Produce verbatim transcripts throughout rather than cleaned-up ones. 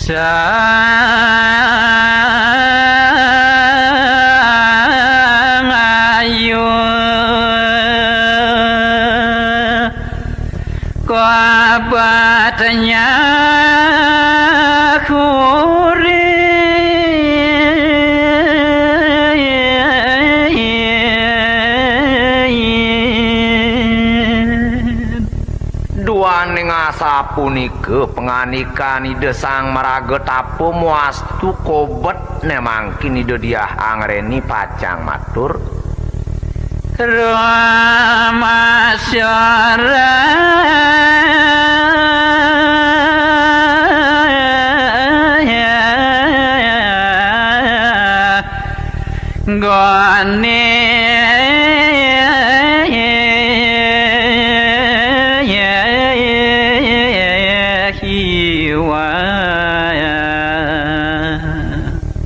Sang ayu kobatnya kuring. Duaning asapunika pangandikan Ida Sang Maraga Tapa, muastu kobet né mangkin Ida Diah Angreni pacang matur. Rumasyara gone iwang.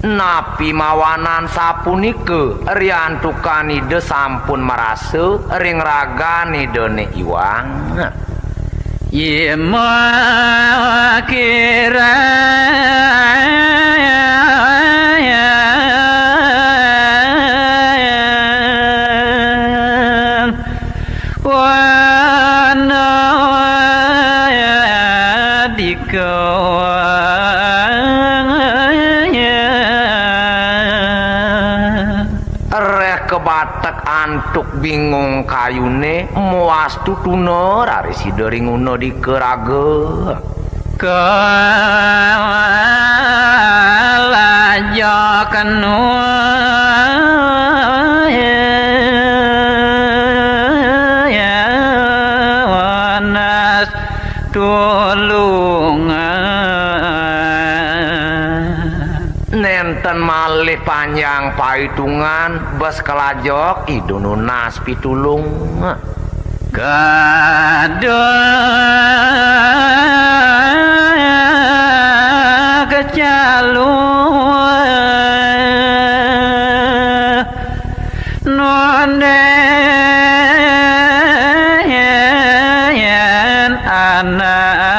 Napi mawanan sapunika, riantukan Ida sampun marasa ring ragan Idané iwang. Yema kira wana dika. Réh kabatek antuk bingung kayuné, muastu tuna raris Ida ring una dika raga. Kalaja kenu wanas tulungan. Nénten malih panjang paitungan, bes kalajok Ida nunas pitulung. Kadang kecalu nonden anak.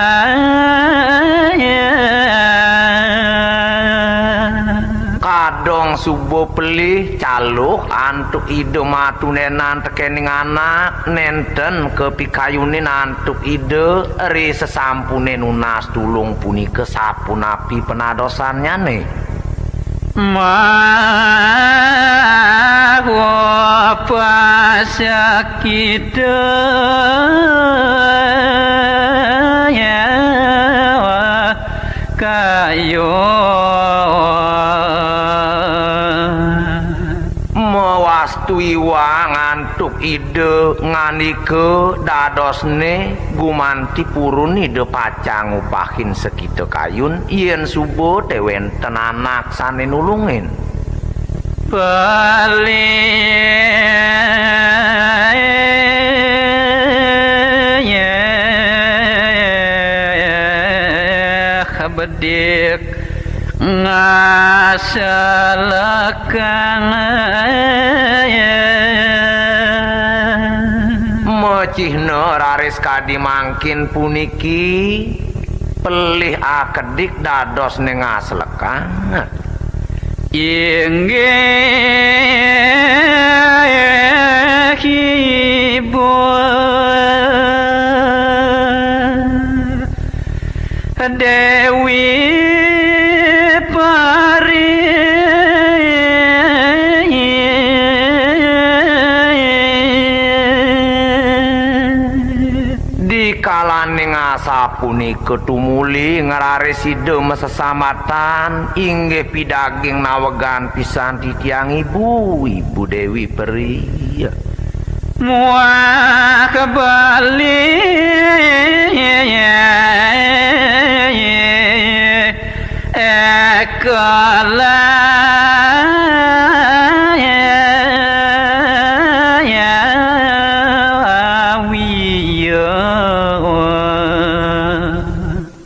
Kadang suba pelih caluh antuk Ida matunenan tekening anak, nénten kapikayunin antuk Ida ri sesampuné nunas tulung punika sapunapi panadosannyané. Mawa pasakita ya kayo. Mawastu iwang antuk Ida ngandika dadosné gumanti purun Ida pacang ngupahin sakita kayun yén suba té wénten anak sané nulungin. Pelih bedik ngaselekang. Macihna raris kadi mangkin puniki, pelih akedik dadosné ngaselekang. Inggih ibu Déwi Peri. Dikalaning asapunika tumuli ngraris Ida masesamatan, inggih pidaging nawegan pisan titiang ibu, Ibu Déwi Peri. Muah beli Kalawiya.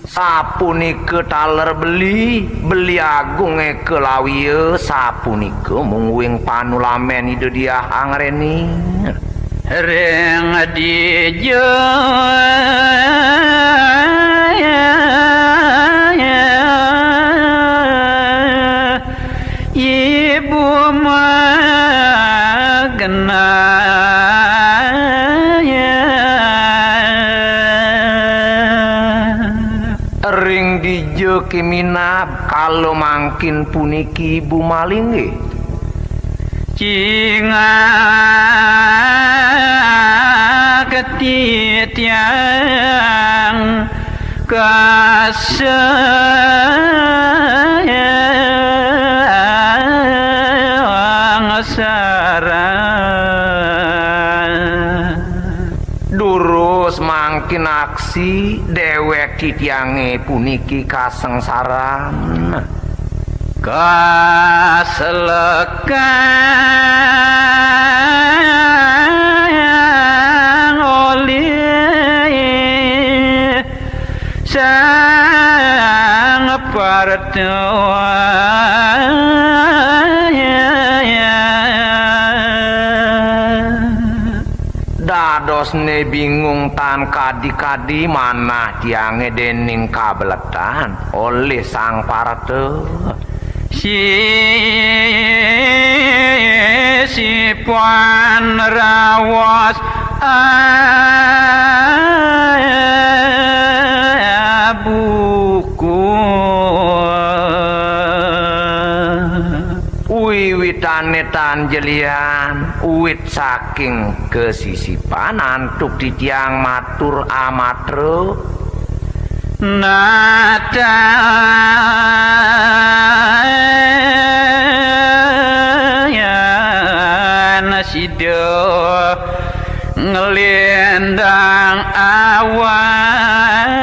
Sapunika taler beli, beli agung Eka Lawiya, sapunika mungguing panulamén Ida Diah Angreni. Ring dija Keminab kala mangkin puniki Ibu malinggih. Cingak titiang kasangsaran. Durus mangkin aksi dewek titiange puniki kasengsaran. Kaselekang olih sang partua. Dadosne bingung tan kadi-kadi manah tiange dening kabeletan olih Sang Parta. Sisipan rawas abuku. Wiwitane tan jelian, wit saking kasisipan antuk titiang matur amatra. Natayan sida nglendang awan.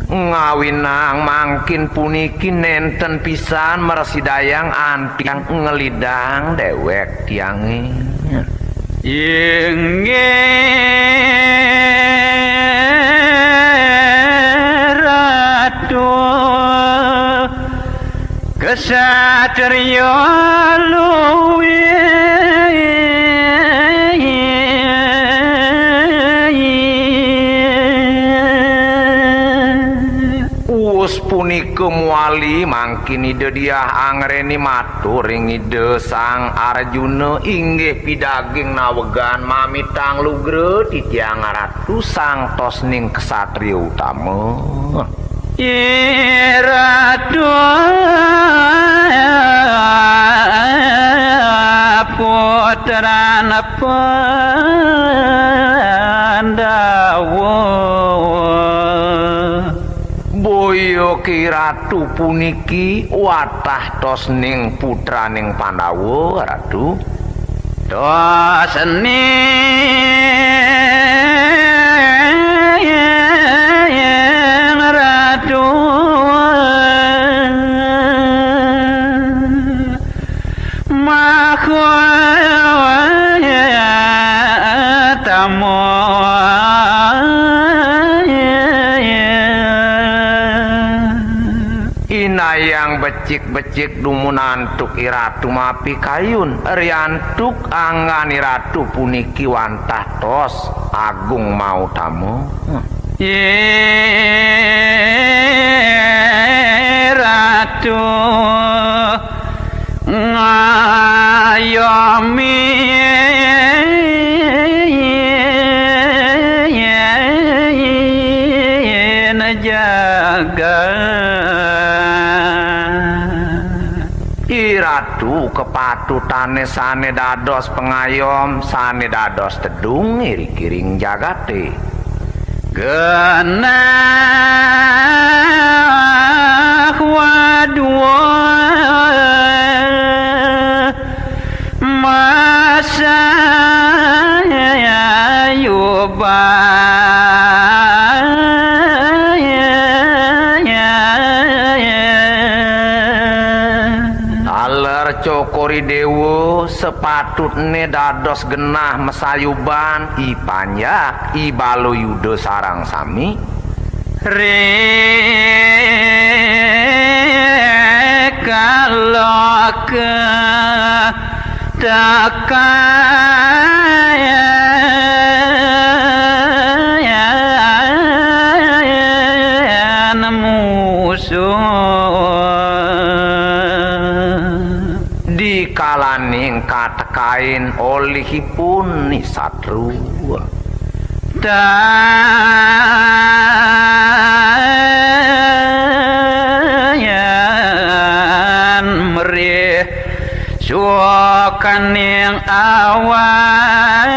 Ngawinang mangkin puniki nenten pisan mrasidayang antiang nglidang dewek tiange. Inggih Ratu, ksatria luwih. Wus punika muali mangkin Ida Diah angreni matur ring Ida Sang Arjuna, inggih pidaging nawegan mamitang lugra titiang Ratu sangtosning ksatria utama. Iratu putran Pandawa. Boya Ratu puniki watah tosning putraning Pandawa, Ratu. Tosning Ratu Mahutama. Inayang becik-becik dumun antuk Iratu mapikayun, riantuk anggan Iratu puniki wantah tos agung mautama. Iratu ngayomin jagat. Iratu kepatutane sane dados pangayom, sane dados tedung iri-kiring jagate. Genah wadua masayuban. Taler Cokor I Dewa sepatutne dados genah masayuban, I Panjak, I Balu Yuda sareng sami. Rikala katekayan musuh. Dikalaning katekain olihipun ni satru. Tayan mrih sukaning awan.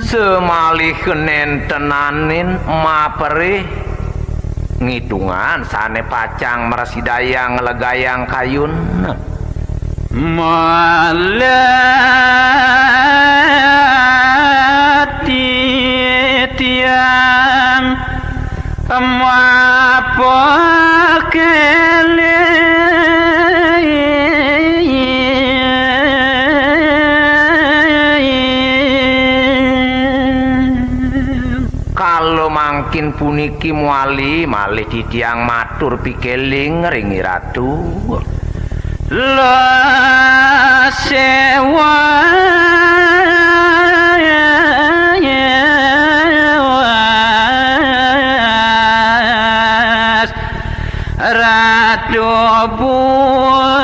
Semalih nentenanin maperih ngitungan sane pacang mrasidayang nglegayang kayun. Malah titiang mapakeling. Kala mangkin puniki mawali malih titiang matur pikeling ring Iratu. Lasewas Ratu Buwata.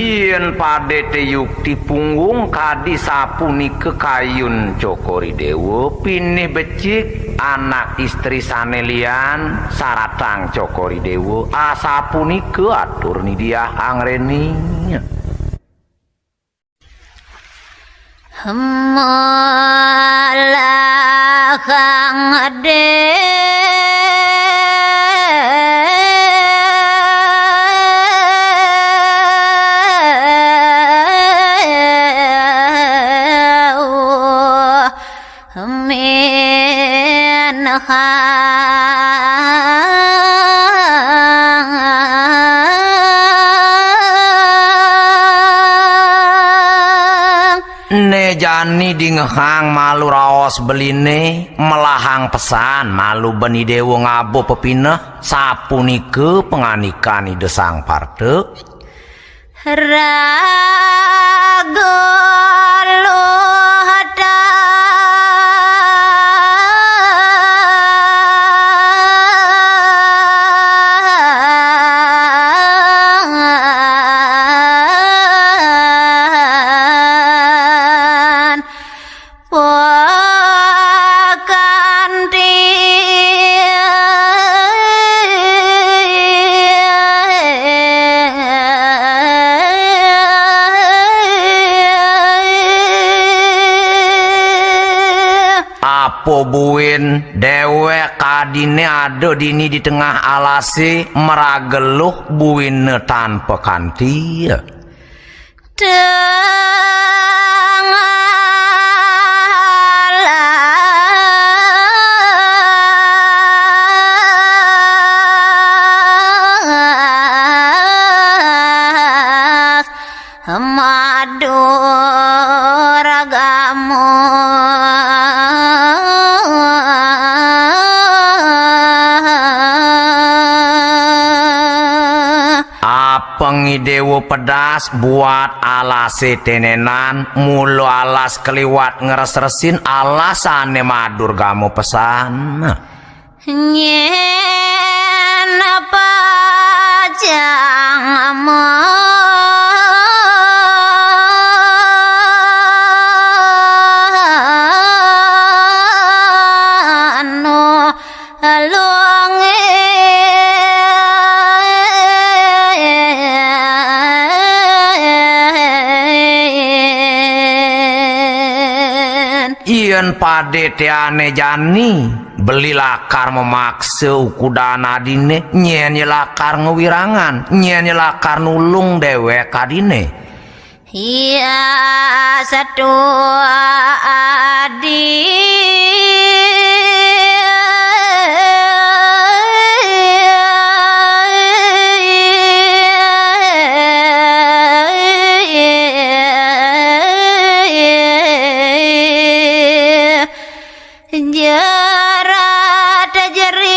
Yen padete yukti punggung kadi sapunika kayun Cokor I Dewa, pinih becik anak istri sane lian saratang Cokor I Dewa, asapunika atur Ni Diah Angreni. Malah kang dewa minhang. Ne jani dingehang malu raos beline, melahang pesan malu bani dewa ngaba pepineh, sapunika pangandikan Ida Sang Parta. Raga luh tan. Pakanti. Apa buin dewek kadine ada dini di tengah alase, maraga luh buina tan pakanti. Tengah alas Madura Gama. Apeng I Dewa pedas buat alase tenenan, mula alas kaliwat ngresresin alas sane madur gama pesan. Nyen pacang manu lungin. Yen padeteyane jani, beli lakar mamaksa ukudan adine, nyen ye lakar ngewirangan, nyen ye lakar nulung dewek adine. Iya, satua adi. Jerat jerit.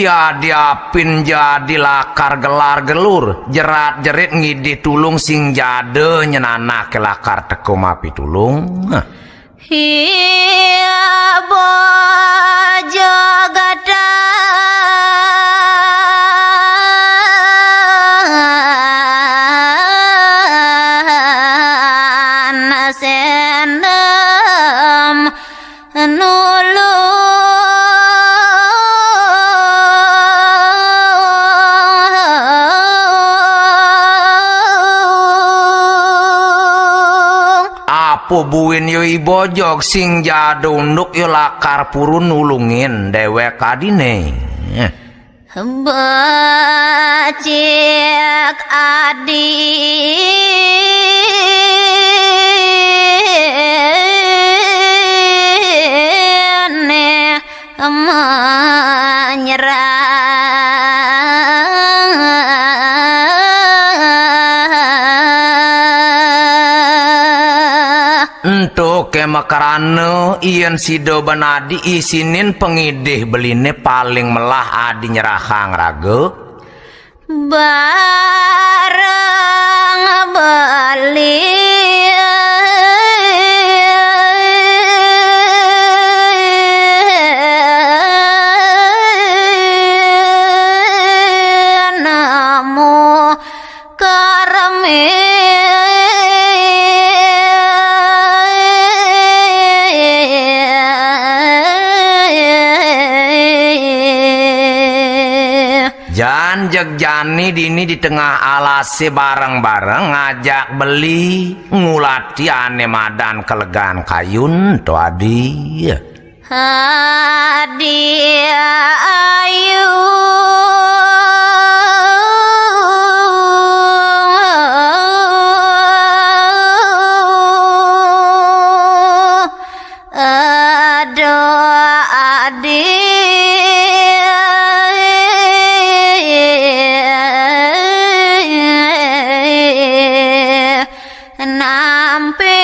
Adi apin jagi lakar gelar-gelur, jerat-jerit ngidih tulung sing jada nyen anaké lakar teka mapitulung. Iya, bojo gatan sendem nulung. Apa buin ya i bojog sing jada unduk ya lakar purun nulungin déwék adiné. Becik adiné manyerah. Ento ké makrana yén sida ban adi isinin pangidih beliné paling melah adi nyerahang raga. Bareng beli nemu kermi. Jan jeg jani dini di tengah alasé bareng-bareng ngajak beli ngulati ané madan kelegan kayun to adi. Adi ayu. Aduh, adi. Nampi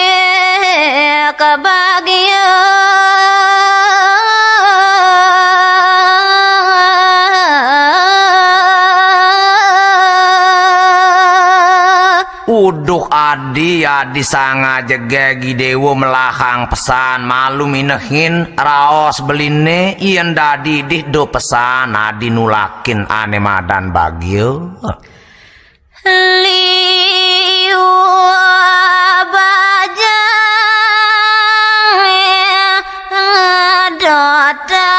kebahagiaan. Uduh adi, adi sanga jegég i déwa melahang pesan malu minehin raos beliné yén dadi idih da pesan adi nulakin ané madan bagia. Liu bajang dotang.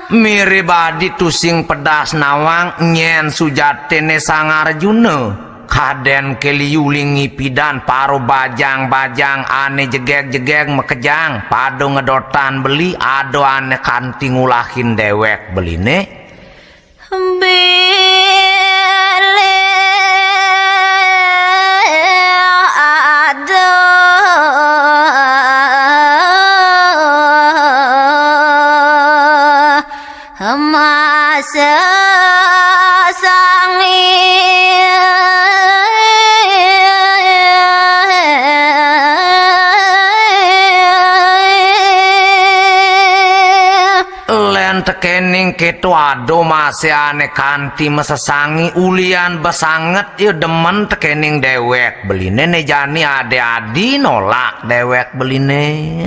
Mirib adi tusing pedas nawang nyén sujatiné Sang Arjuna. Kadén ké liu lingi pidan para bajang-bajang ané jegég-jegég makejang pada ngedotan beli, ada ané kanti ngulahin déwék beliné. Bilih ada masa sangé. Lén tekéning kéto ada masih ané kanti masesangé ulian besanget ya demen tekéning déwék beliné, né jani ada adi nolak déwék beliné.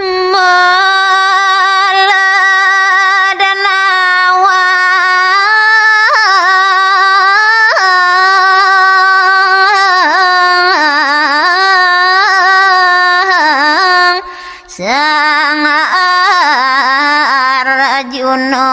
Malah dan nawang Sang Arjuna.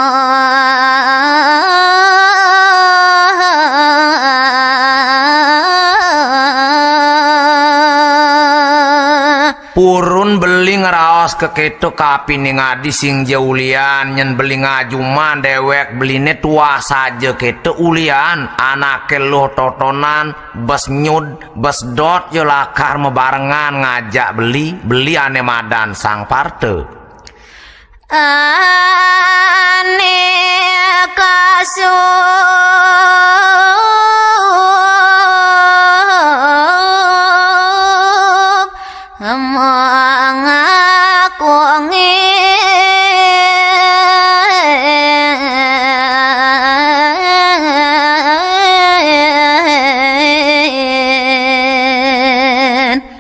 Purun beli ngraos kakéto kapining adi sing ja ulian, nyén beli ngajuman déwék beliné tuah saja kéto ulian, anaké luh totonan, bes nyud, bes dot ya lakar mabarengan ngajak beli, beli ané madan Sang Parta. Ané kasung Mangakungin.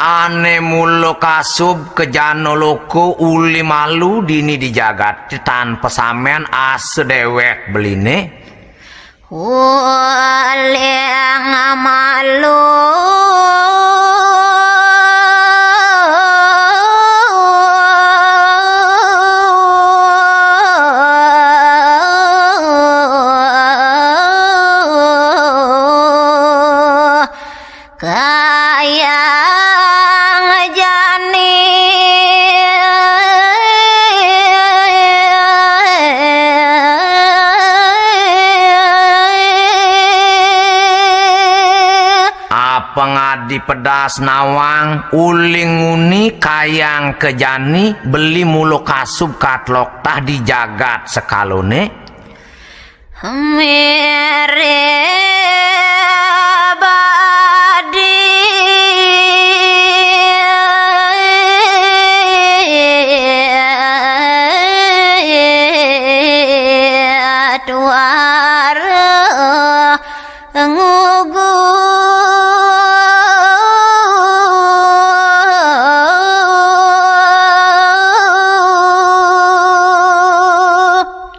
Ané mula kasub ka jana loka uli malu dini di jagat tan pasamén asa déwék beliné. Uling malu. Kayang jani. Apang adi pedas nawang, uling nguni kayang ka jani, beli mula kasub katlok tah di jagat sakaloné. Mirib adi tuara ngugu.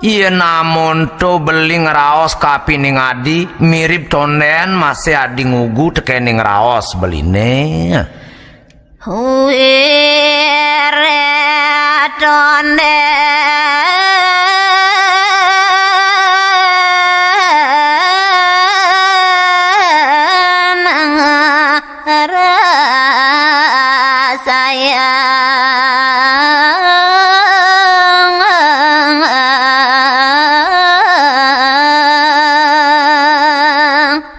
Yén amonto beli ngraos kapining adi, mirib tondén masih adi ngugu tekéning raos beliné. Wiré tondén ngrasayang.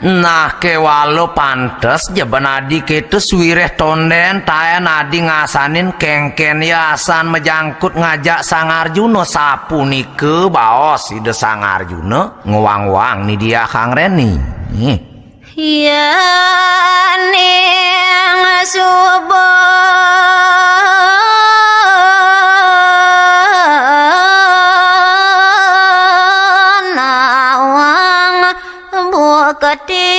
Nah, kéwala pantes ja bén adi kéto, sawiréh tondén taén adi ngasanin kéngkén ya asan majangkut ngajak Sang Arjuna, sapunika baos Ida Sang Arjuna ngwang-ngwang Ni Diah Anggreni. Yéning suba nawang bukti.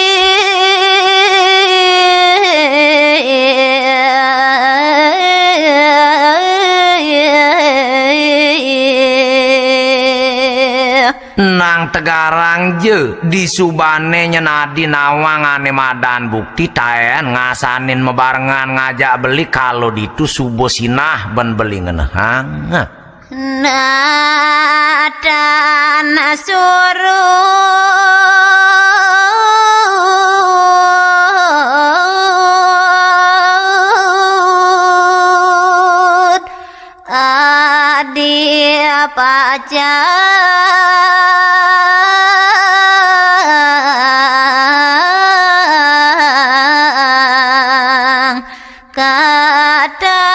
Nang tegarang ja, disubané nyén adi nawang ané madan bukti taén ngasanin mabarengan ngajak beli, kala ditu suba sinah bén beli ngenehang. Natan surut adi pacang katagihan.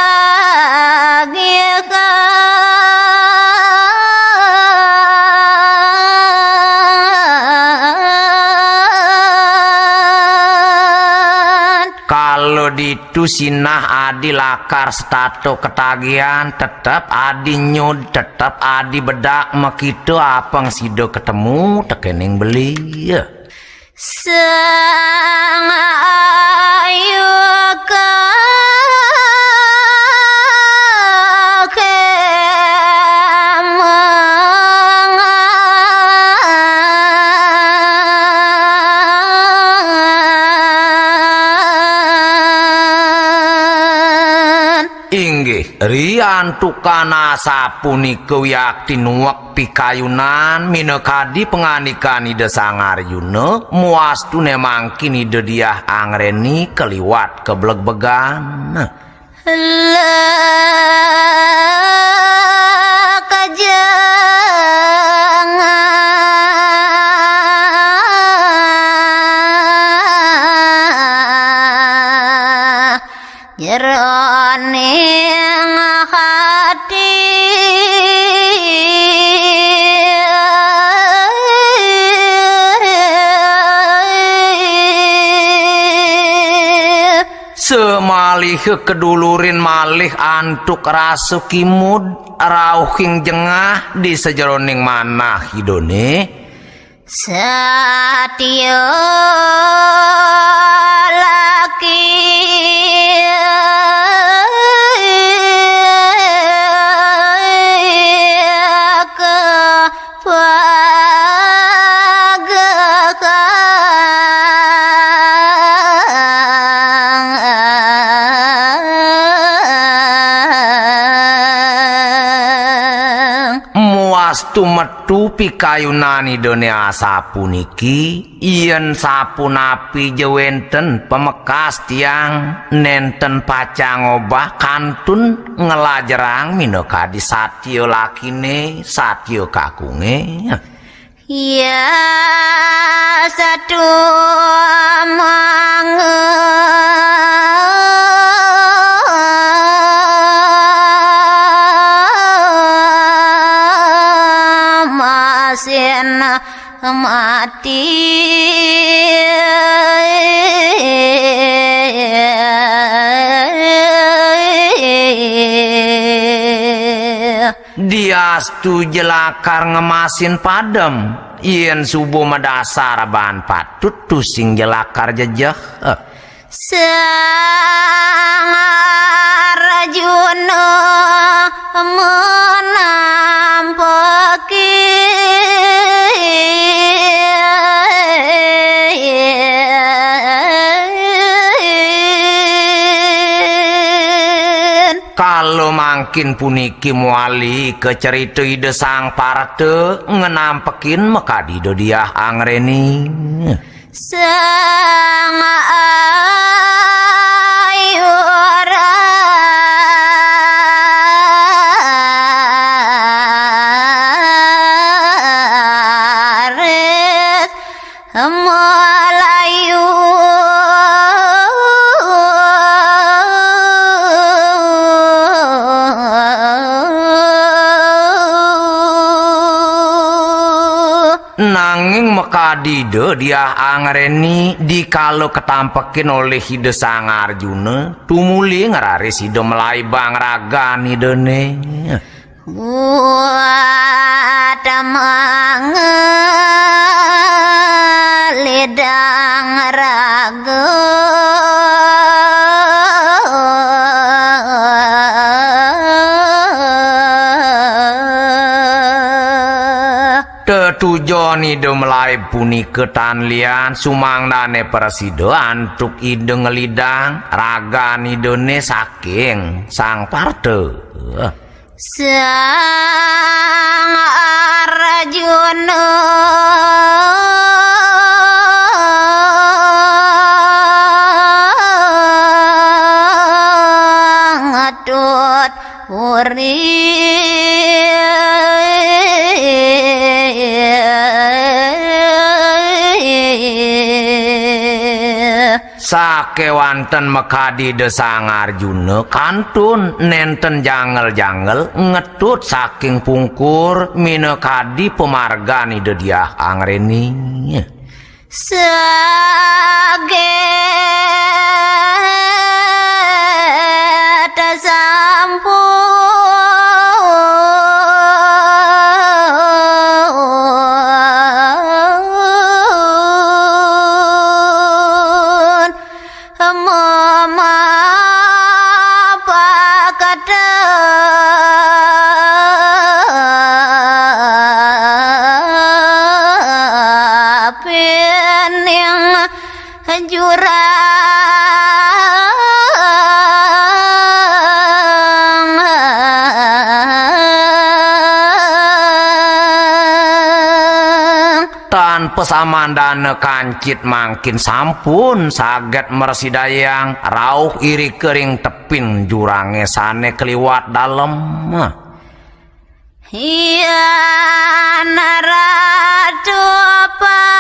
Kala ditu sinah adi lakar setata ketagihan, tetep adi nyud, tetep adi bedak, makita apang sida ketemu tekéning beli. Sang ayu kakemangan. Inggih, riantukan asapunika wiakti nuek pikayunan, minakadi pangandikan Ida Sang Arjuna, muastuné mangkin Ida Diah Anggreni kaliwat kablegbegan. Lekajeng jeroning hati. Semal Liha kadulurin malih antuk rasa kimud, rauhing jengah di sajeroning manah Idane. Satya laki Muastu metu pikayunan Idane asapuniki, yen sapunapi ja wenten pamekas tiang nenten pacang obah kantun nglajerang minakadi satya lakine, satya kakunge. Ya satu mangga masin mati. Diastu jelakar ngemasin padem, yen suba madasar aban patut tusing jelakar jejeh. Sang Arjuna menampekin. Kala mangkin puniki mawali kacerita Ida Sang Parta ngenampekin makadi Ida Diah Angreni. Sang Ayu Raris Melayu. Nanging makadi Ida Diah Angreni dikala katampekin olih Ida Sang Arjuna, tumuli ngraris Ida malaibang ragan Idane. Buat mangelidang raga. Tetujon Ida malaib punika tan lian sumangdane prasida antuk Ida ngelidang ragan Idane saking Sang Parta. Sang Arjuna ngetut puri. Sakewanten makadi Ida Sang Arjuna kantun nenten jangel-jangel ngetut saking pungkur minakadi pamargan Ida Diah Angreni. Saget sampun mamapak katepining jurang. Tan pasamandana kancit mangkin sampun saget mrasidayang rauh irika ring teping jurange sane kaliwat dalem. Yan ratu pacang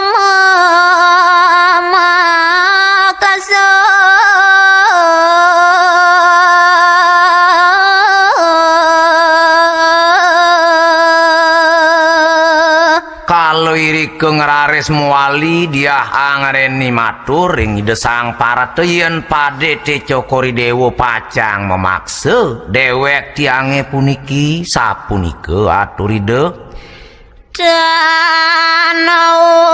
mamakasang. Kala irika ngraris Mawali Diah Angreni matur ring Ida Sang Parta, yen padé té Cokor I Déwa pacang mamaksa, déwék tiangé puniki sapunika atur Ida. Tan urungan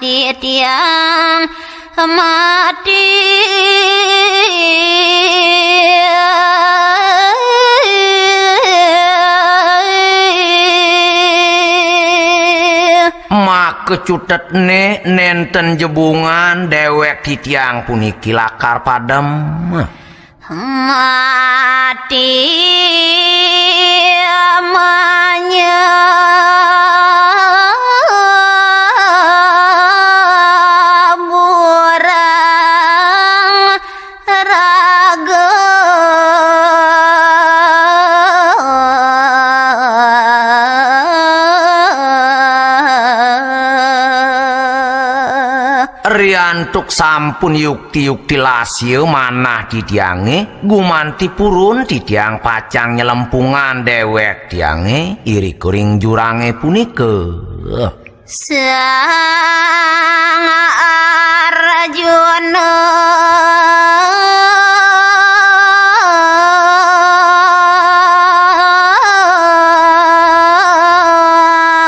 titiang mati. Maka cutetné nénten jebungan déwék titiang puniki lakar padem. Mati manyaburang raga. Riantuk sampun yukti-yukti lasya manah titiangé, gumanti purun titiang pacang nyelempungan déwék tiangé irika ring jurangé punika. Sang Arjuna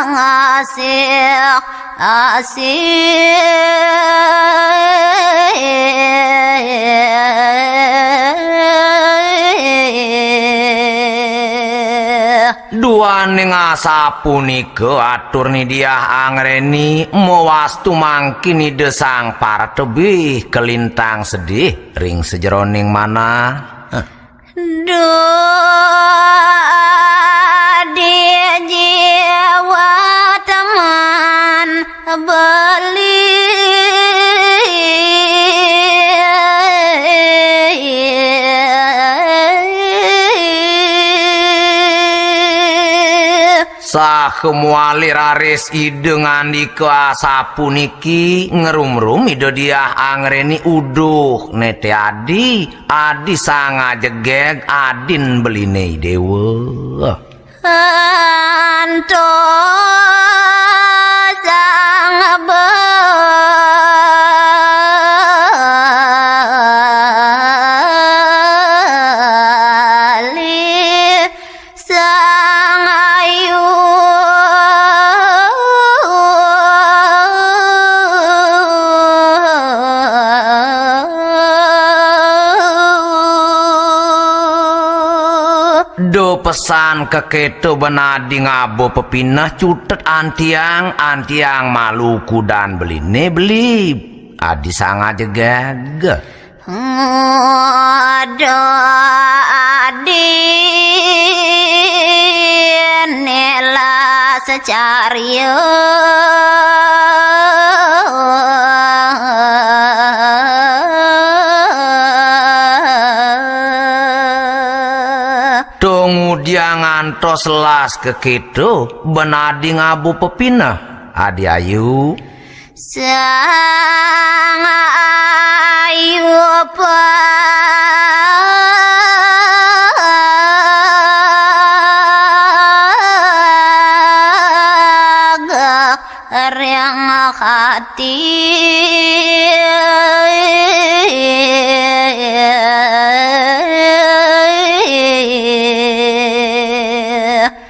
ngasih asih. Duaning asapunika aturné Diah Angreni, mawastu mangkin Ida Sang Parta bih kalintang sedih ring sajeroning manah. Duh, adi jiwa teman beli. Saha mawali raris Ida ngandika asapuniki, ngrumrum Ida Diah Angreni, uduh né té adi, adi sang ajegég, adin beliné I Déwa. Ento sang beli sang ayu. Duh pesan kakéto, ben adi ngaba pepineh, cutet antiang, antiang malu kudan beliné beli. Adi sang ajegég. Ngada adi nela secaria. Tong udiang ngantos las kakéto, ben adi ngaba pepineh, adi ayu. Sang ayu pagah riang hati.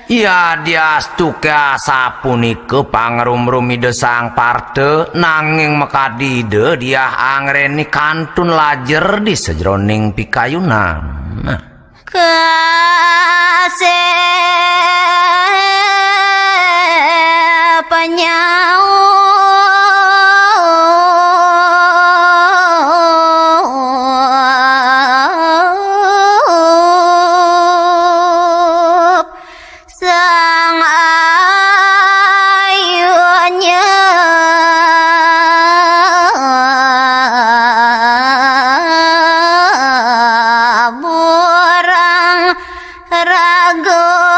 Yadiastu ké asapunika pangrumrum Ida Sang Parta, nanging makadi Ida Diah Angreni kantun lajer di sajeroning pikayunan. Kasép nyaup. Sang ayu nyaburang raga.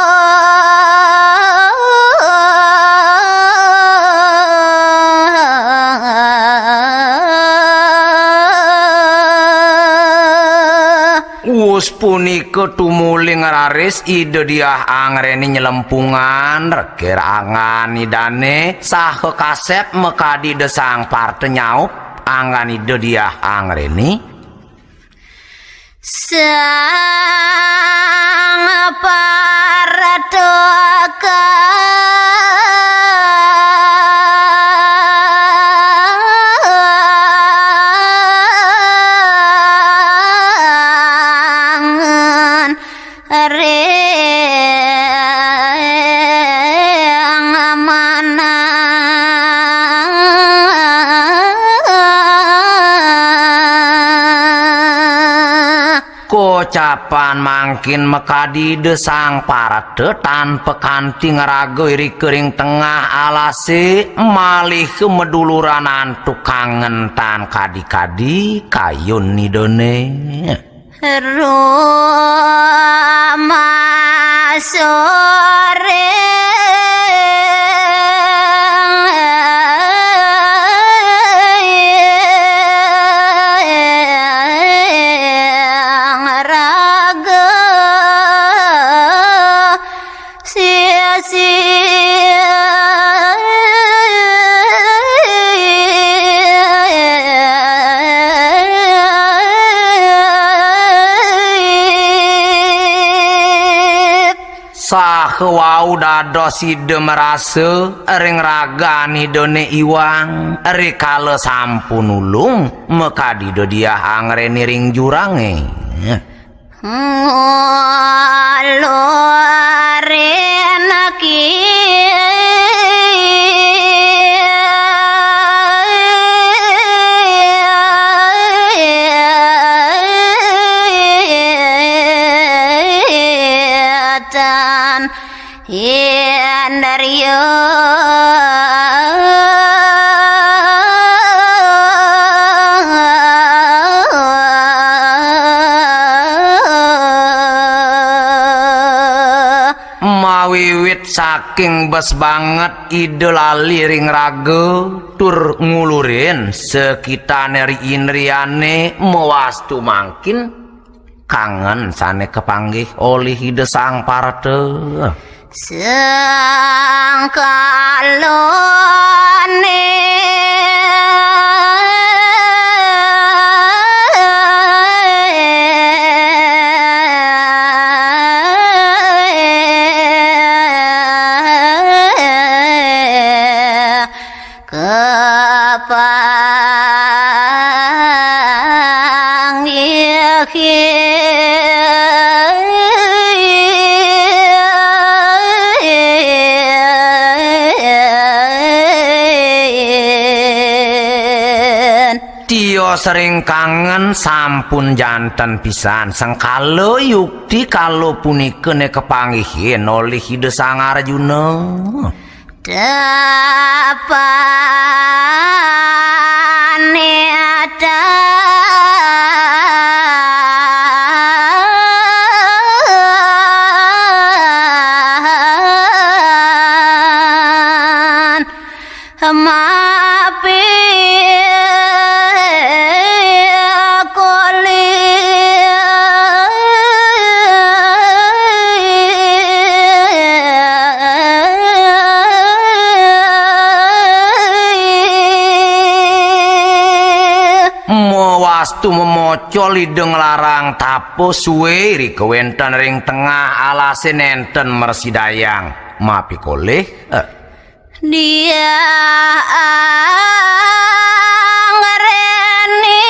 Punika tumuli ngraris Ida Diah Angreni nyelempungan rekir angan Idane saha kasep makadi Ida Sang Parta nyaup anggan Ida Diah Angreni. Sang Parta kangen ring manah. Kocapan mangkin makadi Ida Sang Parta tan pakanti ngraga irika ring tengah alase, malih maduluran antuk kangen tan kadi-kadi kayun Idane. Roma sore raga sisip. Saha wau dados Ida marasa ring ragan Idane iwang rikala sampun ulung makadi Ida Diah Angreni ring jurange. Ngulurin kitan Indriya. Mawiwit saking bes banget Ida lali ring raga tur ngulurin sakitane ri indriane mawastu mangkin kangen sane kapanggih olih Ida Sang Parta. Sangkalane kapanggihin. Tios ring kangen sampun janten pisan sengkala yukti kala punika ne kapanggihin olih Ida Sang Arjuna. Tapane tan mapi koli. Mawastu mamocol Ida nglarang tapa suwe irika wenten ring tengah alase nenten mrasidayang mapikolih. Eh. Diah Angreni.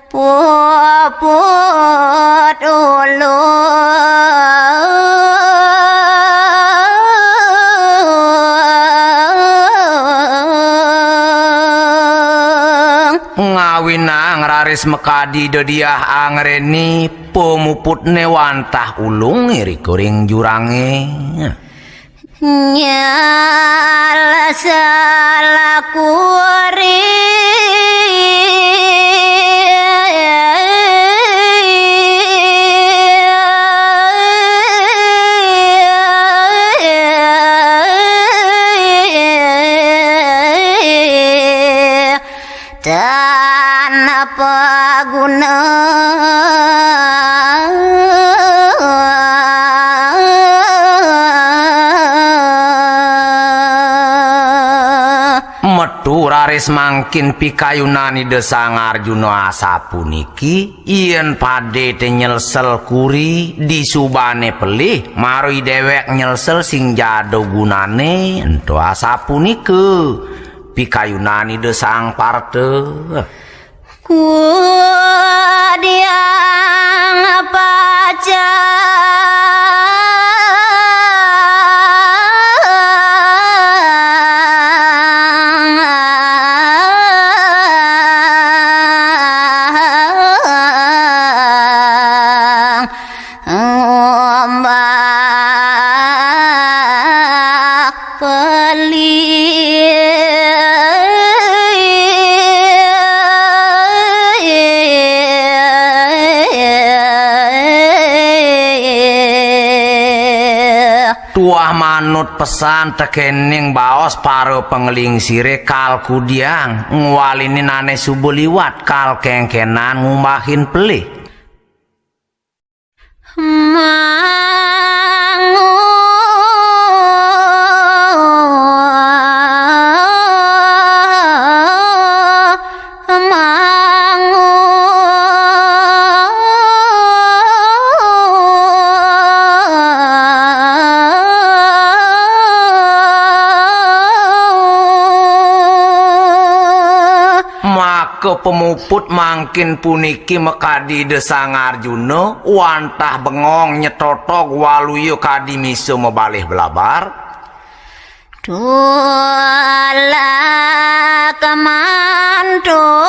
Puput ulung. Ngawinang raris makadi Ida Diah Angreni pamuputne wantah ulung irika ring jurange. Nyal salakuri. Raris mangkin pikayunan Ida Sang Arjuna asapuniki, yén padé té nyelsel kuri disubane pelih, mara déwék nyelsel sing ja ada gunane, ento asapunika pikayunan Ida Sang Parta. Kudiang pacang ngombak pelih. Tuah manut pesan tekening baos para panglingsire, kal kudiang ngwalinin ane suba liwat, kal kengkenan ngumbahin pelih. Mangu mangu. Maka pamuput mangkin puniki makadi Ida Sang Arjuna, wantah bengong nyetotog waluya kadi misa mabalih blabar. Tulak mantuk.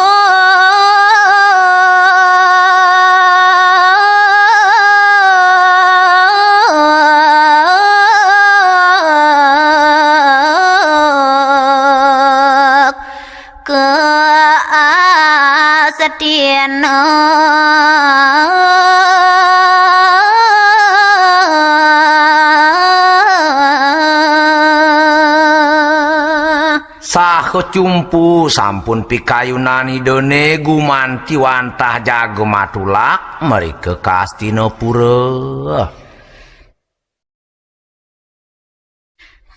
Ka Astina. Saha cumpu sampun pikayunan Idane gumanti wantah jaga matulak mrika ka Astinapura.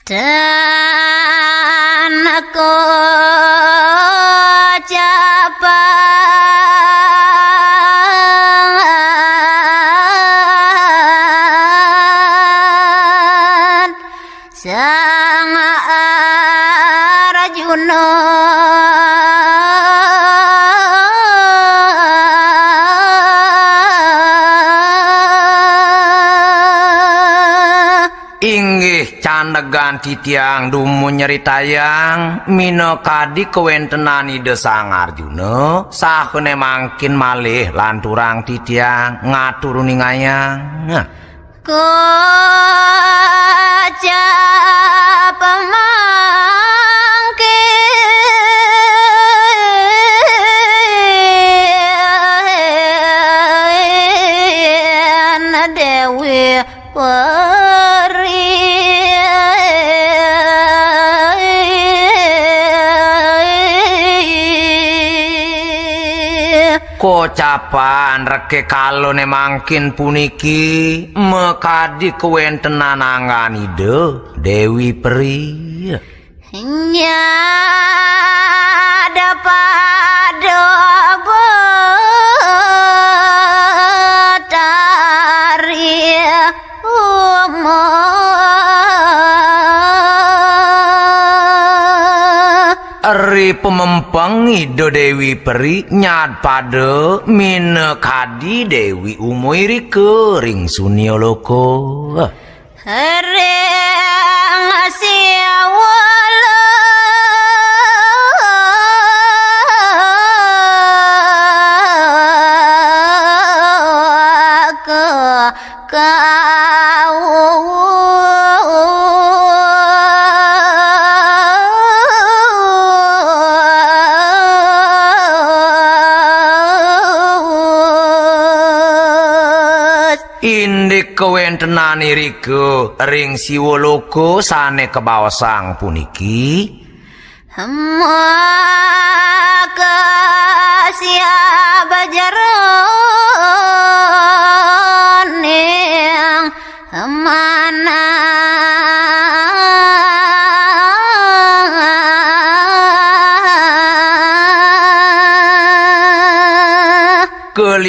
Tan kocapan Sang Arjuna. Inggih candegan titiang dumun nyritayang, minakadi kawentenan Ida Sang Arjuna, sahane mangkin malih lanturang titiang ngatur uningayang. Kocap mangkin Dewi Peri. Kocapan reke kalone mangkin puniki makadi kawentenan anggan Ida Dewi Peri. Nyada pada betari uma. Ri pamempeng Ida Dewi Peri nyad pada minakadi Dewi Uma irika ring sunia loka. Ring siwala ka kaus. Indik kawentenan irika ring siwa loka sane kabaosang puniki. Maka siab jeroning manah.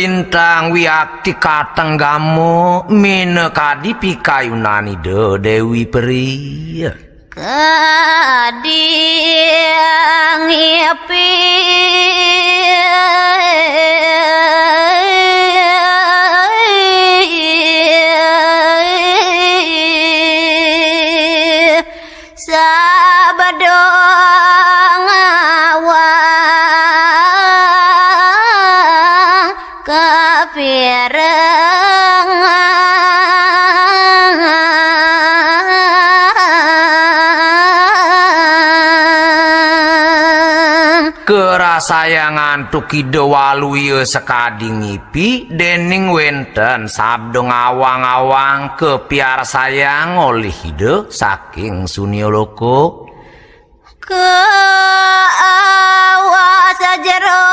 Lintang wiakti katenggama, minakadi pikayunan Ida Dewi Peri. Kadang ipi sabda ngawang kapirengang. Karasayang antuk Ida Waluya sakadi ngipi, dening wenten sabda ngawang-awang kapiarsayang olih Ida saking sunia loka. Kaawas jeroning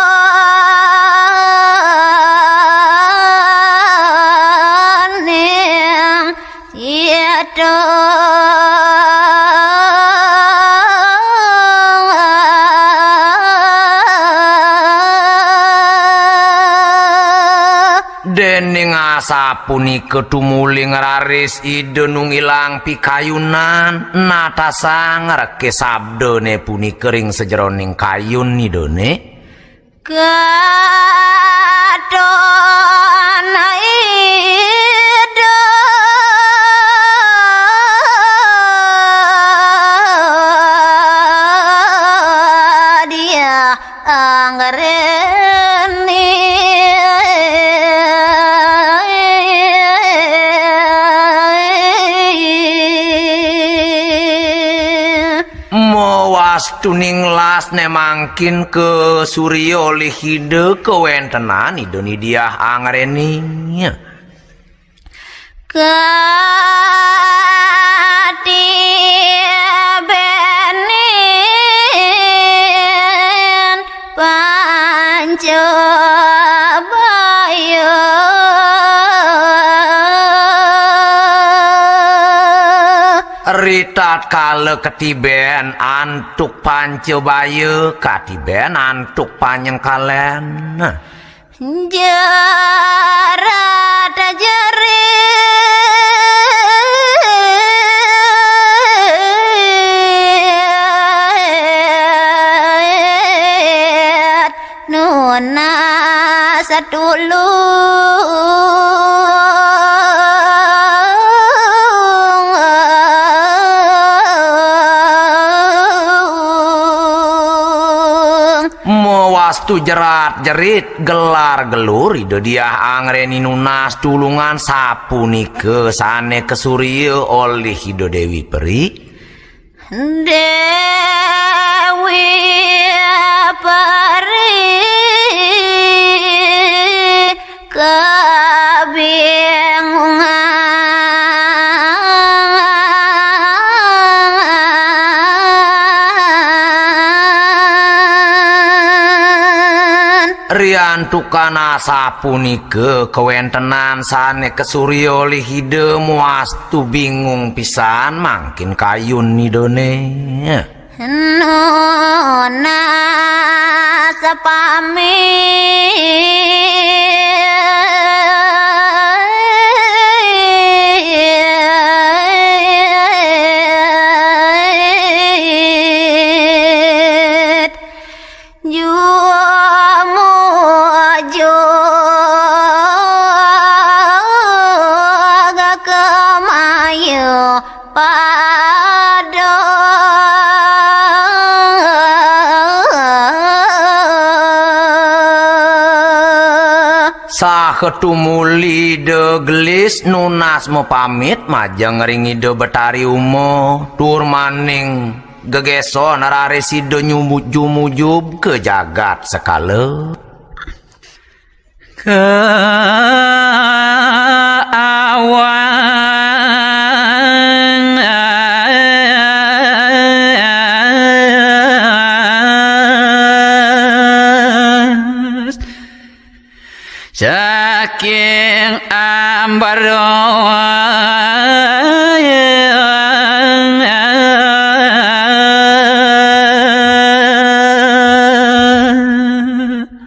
cita. Dening asapunika tumuli ngraris Ida nungilang pikayunan, natasang reke sabdane punika ring sajeroning kayun Idane. Katon Ida Diah Anggreni. Mawastuning las ne mangkin kasurya olih Ida kawentenan Ida Ni Diah Anggreni. Katibenin Pancabaya. Ritatkala katiben antuk Pancabaya, katiben antuk panyengkalen. Jerat jerit nunas tulung. Mawastu jerat-jerit gelar gelur Ida Diah Anggreni nunas tulungan sapunika sane kasurya olih Ida Dewi Peri. Dewi Peri kabingungan. Riantukan asapunika kawentenan sane kasurya olih Ida, mawastu bingung pisan mangkin kayun Idane. Nunas pamit. Jumujug kemaya pada. Saha tumuli Ida gelis nunas mapamit majeng ring Ida Betari Uma, tur maning gegeson raris Ida nyumu-, jumujug ka jagat sekala. Kaawang saking ambara.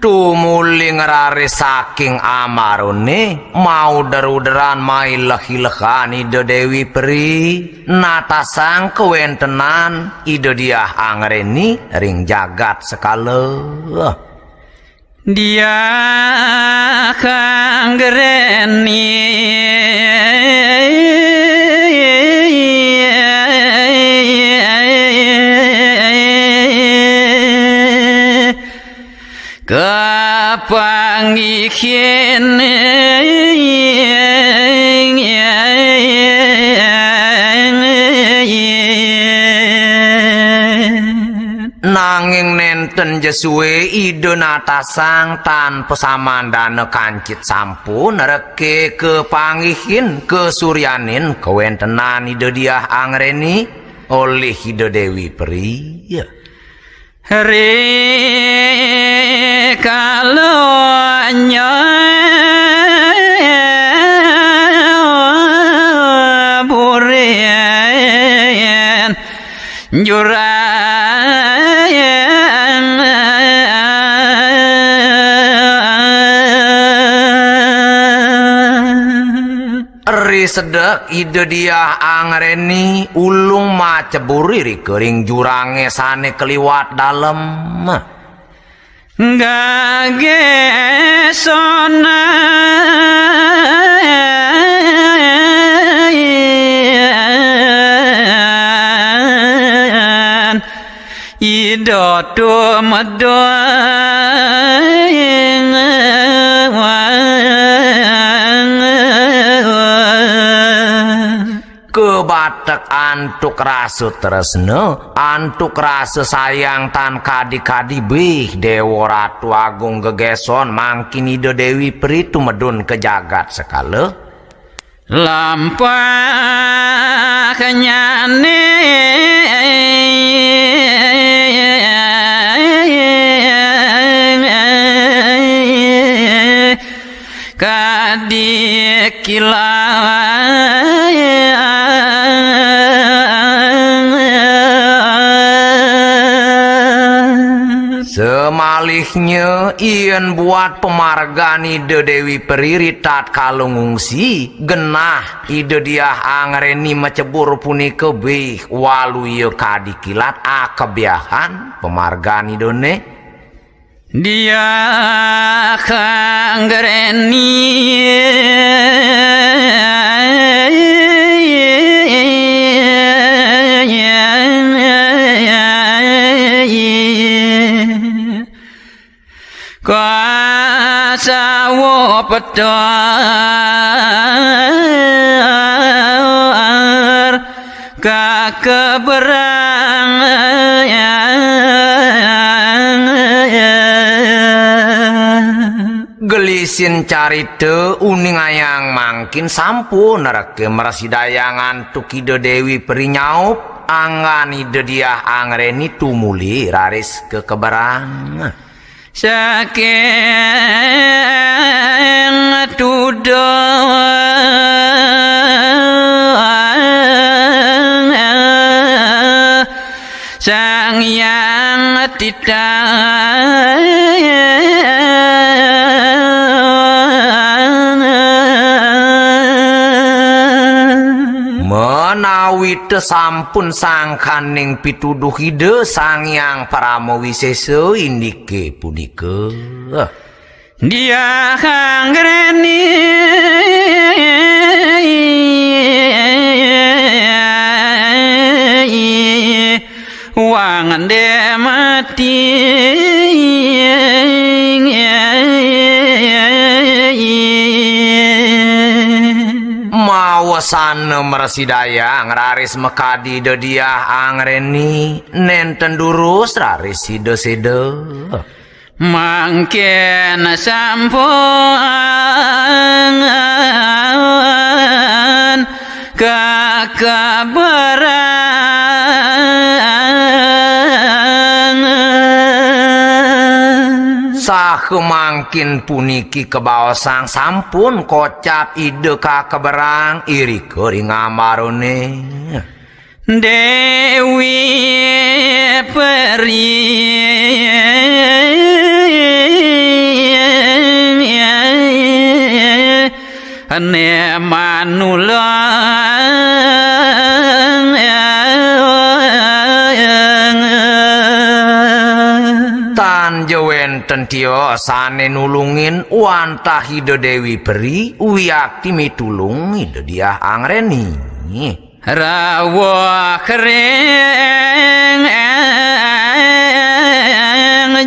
Tumuli ngraris Saking amarane mauder-uderan maileh-ilehan Ida Dewi Peri, natasang kawentenan Ida Diah Angreni ring jagat sekala. Diah Angreni. Kapanggihin. Nanging nenten ja suwe Ida natasang tan pasamandana kancit sampun reke kapanggihin kasuryanin kawentenan Ida Diah Angreni olih Ida Dewi Peri. Ri kalonya burin jurang. Ri sedek Ida Diah Angreni ulung macebur irika ring jurange sane kaliwat dalem. Gagesonan. Ida tumedun. Kabatek antuk rasa tresna, antuk rasa sayang tan kadi-kadi bih Dewa Ratu Agung Gegeson mangkin Ida Dewi Peri tumedun ka jagat sekala. Lampah nyane kadi kilat. Semalihnya, yen buat pamargan Ida Dewi Peri ri tatkala ngungsi, genah Ida Diah Angreni macebur punika bih waluya kadi kilat akebiahan pamargan Idane. Diah Angreni. Kasawa petar kakeberang. Gelisin carita uning ayang mangkin sampun reke mrasidayang antuk Ida Dewi Peri nyaup, anggan Ida Diah Angreni tumuli raris kakeberang. Saking tuduh Sang Hyang Titah. Menawi ta sampun sangkaning pituduh Ida Sang Hyang Parama Wisesa indike punika. Diah Angreni wangde mati. Mawasana mrasidayang raris makadi Ida Diah Angreni, nenten durus raris sida-sida. Mangkin sampun kakeberang. Saha mangkin puniki kabaosang sampun kocap Ida kakeberang irika ring ambarane. Dewi Peri. Né manulung. Tan ja wénten tios sané nulungin wantah Ida Déwi Peri, wiakti mitulung Ida Diah Anggreni. Rawuh ring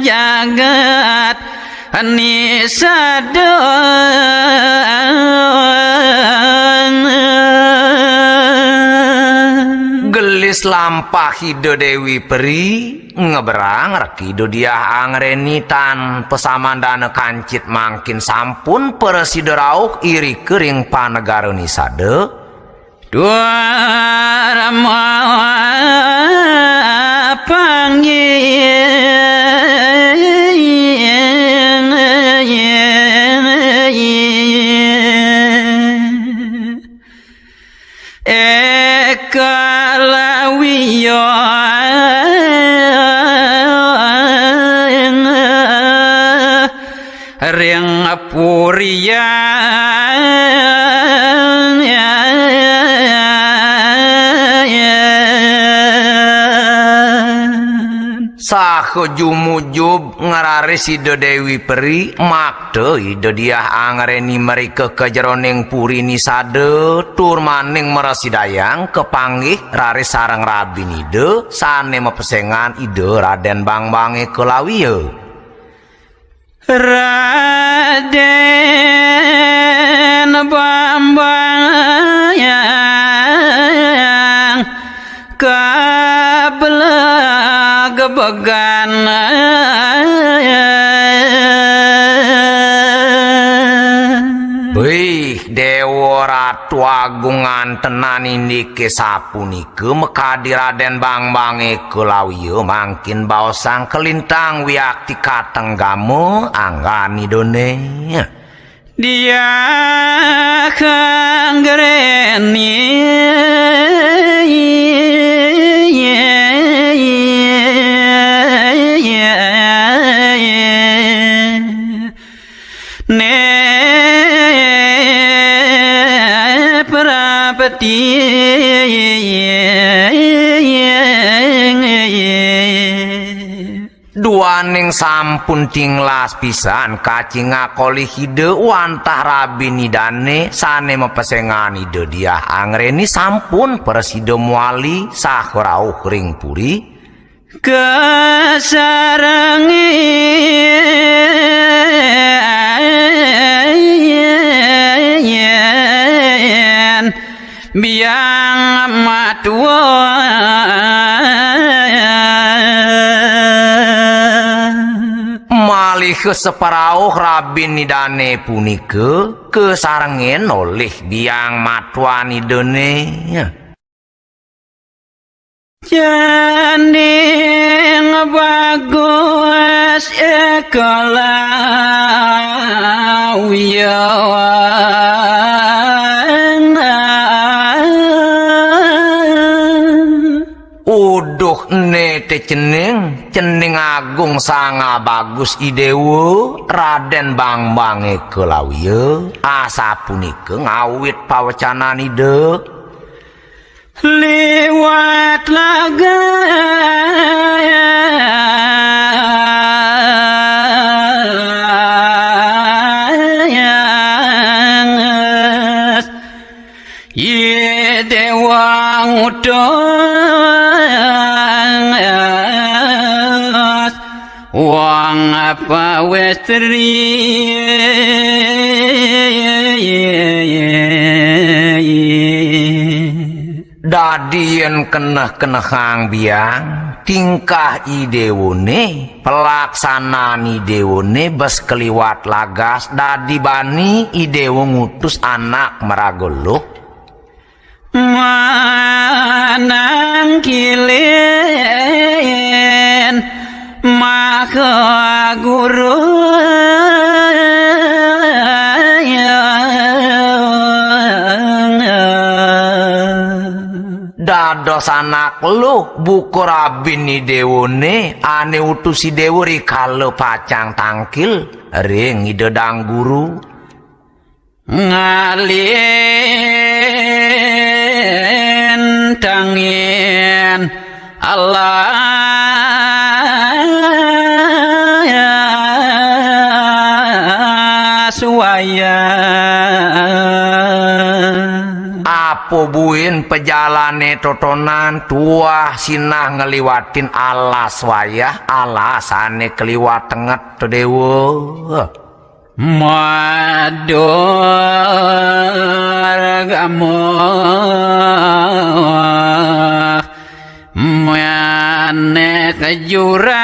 jagat Nisada. Gelis lampah Ida Déwi Peri, ngeberang rek Ida Diah Anggreni tan pasamandana kancit mangkin sampun prasida rauh irika ring panegara Nisada. Dharma panggih Eka Lawiya ring purian. Saha jumujub ngraris Ida Déwi Peri, makta Ida Diah Anggreni mrika ka jeroning puri Nisada, tur maning mrasidayang kapanggih raris sareng rabin Ida sané mapesengan Ida Radén Bangbang Eka Lawiya. Radén Bambang kablegbegan. Wih, Déwa Ratu Agung ngantenan indiké sapunika. Ke makadi Radén Bangbang Eka Lawiya mangkin baosang kalintang wiakti katenggama anggan Idané. Diah Anggreni. Né prapti. Duaning sampun tinglas pisan kacingak olih Ida wantah rabin Idané sané mapesengan Ida Diah Anggreni sampun prasida mawali saha rauh ring puri. Kasarengin biang matua. Malih kasaparauh rabin Idané punika kasarengin olih biang matuan Idané. Cening bagus Eka Lawiya. Uduh, né té cening, cening agung Sang Bagus Idéwa, Radén Bangbang Eka Lawiya, asapunika ngawit pawecanan Ida. Liwat lagas Idéwa ngutus wong pawéstri. Dadi yén keneh-kenehang biang, tingkah Idéwané, palaksanan Idéwané bes kaliwat lagas, dadi bani Idéwa ngutus anak maraga luh. Manangkilin Maha Guru. Dados anak luh buka rabin Idéwané ané utus Idéwa rikala pacang tangkil ring Ida Dang Guru. Ngalintangin alas wayah. Apa buin pejalané totonan tuah sinah ngliwatin alas wayah, alas ané kliwat tenget to, Déwa. Madur gamuh manéh ka jurang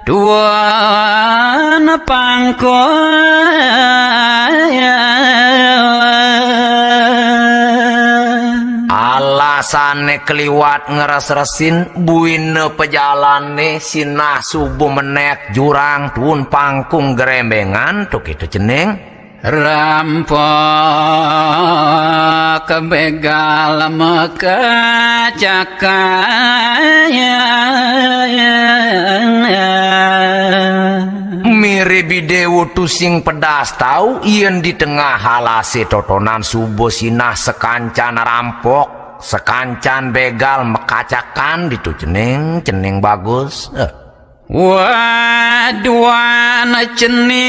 tuan pangkung. Alasané kliwat ngres-resin, buina pejalané sinah suba menék jurang tuun pangkung grembengan, to kéto cening. Rampok bégal makacakan. Mirib I Déwa tusing pedas tau yén di tengah alasé totonan suba sinah sakancan rampok, sakancan bégal makacakan ditu cening, cening Bagus. Eh. Waduan cening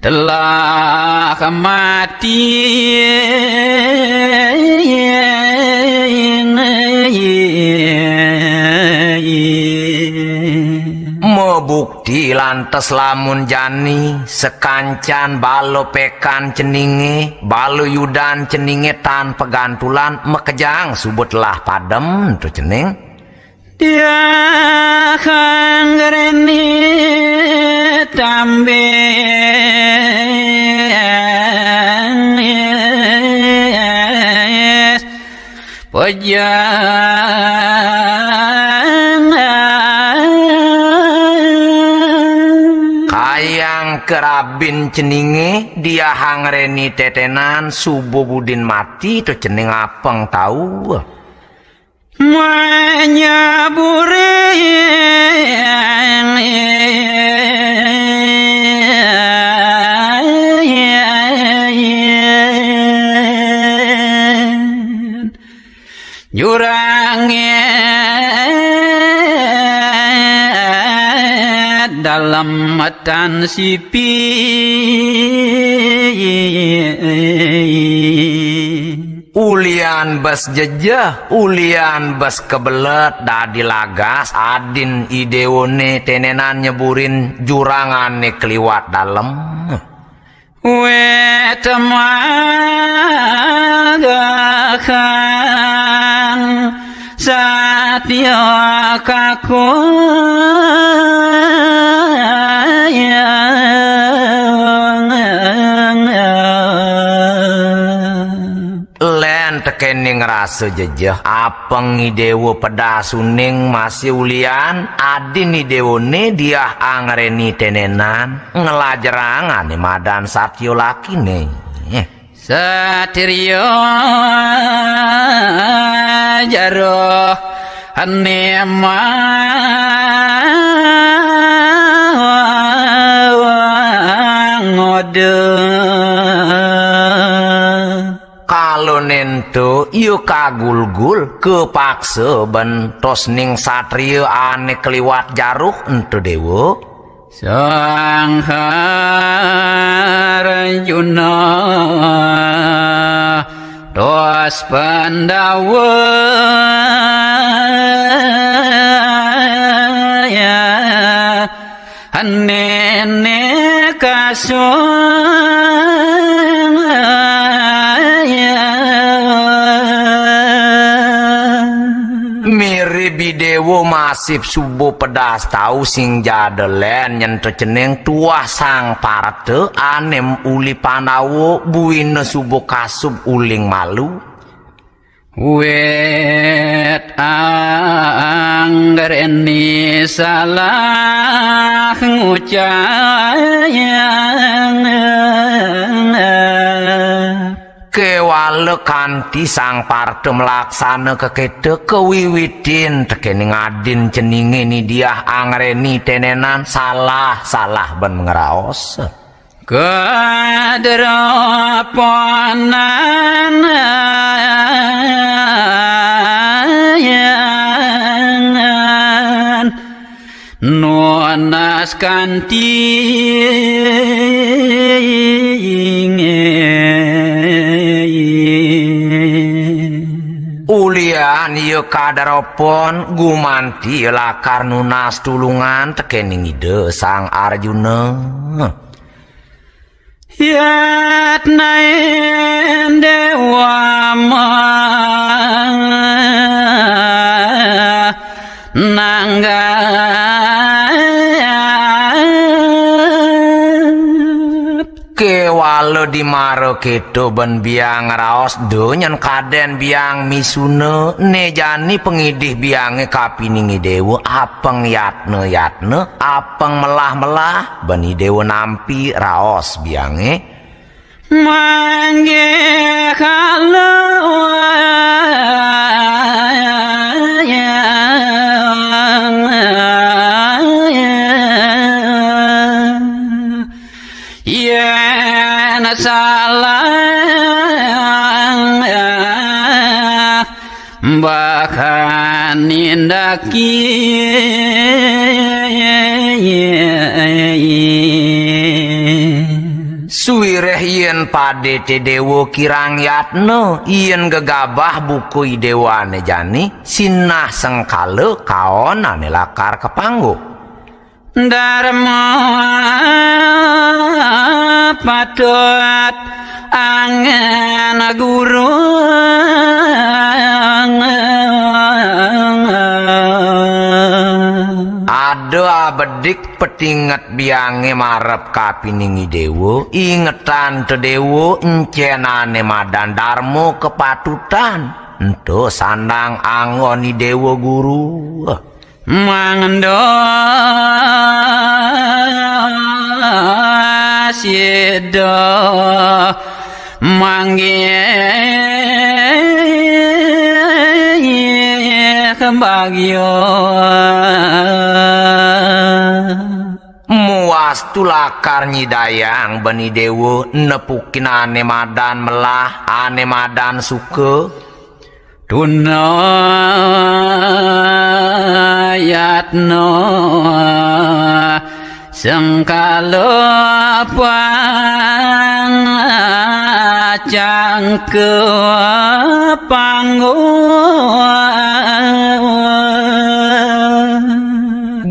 telah mati. Mabuk Ti lantas lamun jani, sakancan bala pekan ceningé, bala yudan ceningé tan pagantulan, makejang suba telah padem, to cening. Dia kang reni tambis. Pejang. Kayang kerabin ceningé, dia hangreni tetenan, suba budin mati, to cening apeng tau. Manyaburing. Jurangé dalem metan sipi. Ulian bes jejeh, ulian bes kebelet dadi lagas, adin I Déwané tenenan nyeburin jurangané kliwat dalem. Wit magakang satya kaku. Lén tekéning rasa jejeh, apeng I Déwa pedas uning masih ulian, adin I Déwané diah angreni tenenan, nglajerang ané madan satya lakiné. Satriya jaruh ané mangoda. Kala nénto, ia kagulgul, kapaksa ben tosning satriya ané kliwat jaruh ento Déwa. Sang Arjuna tos Pandawa. Néné kasung. Mirib I Déwa masih suba pedas tau sing jada lén nyén to cening tuah Sang Parta ané uli Pandawa buina suba kasub uling malu. Wit angreni salah ngucap. Kéwala kanti sang parta malaksana kekéto kawiwitin tekéning adin ceningé nidiah angreni tenenan salah-salah ben ngraos. Kadroponan nunas kanti ulian ia kadropon gumanti lakar nunas tulungan tekéning Ida Sang Arjuna. Yatnain déwa mananggap. Kéwala dimara kéto ben biang raos da nyen kadén biang misuna, né jani pangidih biangé kapining I Déwa apeng yatna-yatna, apeng melah-melah, ben I Déwa nampi raos biangé. Manggih kala yén salah bahan nindaki. Suwiréh yén padé té déwa kirang yatna, yén gegabah buka I Déwané jani, sinah sengkala kaon ané lakar kapangguh. Darma patut angen guru. Ada abedik petinget biangé marep kapining I Déwa, ingetan té déwa encén ané madan darma kapatutan. Ento sandang anggon I Déwa guru. Mangda sida manggih bagya. Muas tulakar nyidayang bani déwa nepukin ané madan melah, ané madan suka. Tuna yatna sengkala pacangka pangguh.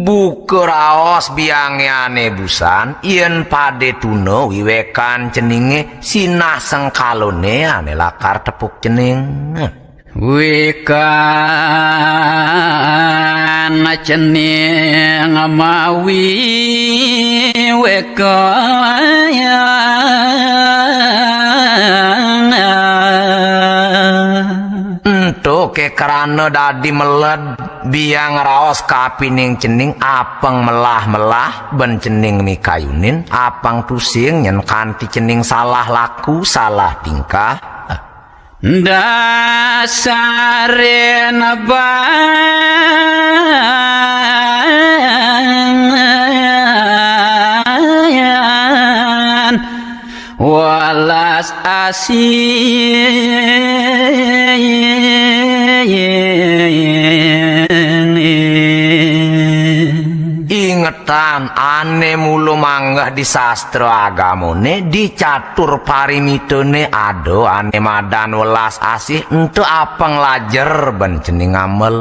Buka raos biangé ané busan, yén padé tuna wiwékan ceningé, sinah sengkalané ané lakar tepuk cening. Wikan cening mawi weka. Ento ké krana dadi meled biang raos kapining cening apeng melah-melah ben cening mikayunin apang tusing nyen kanti cening salah laku, salah tingkah. Dasarin ban welas asih. Ingetan ané mula manggeh di sastra agamané, di catur parimitané ada ané madan welas asih, ento apang lajer ben cening amel.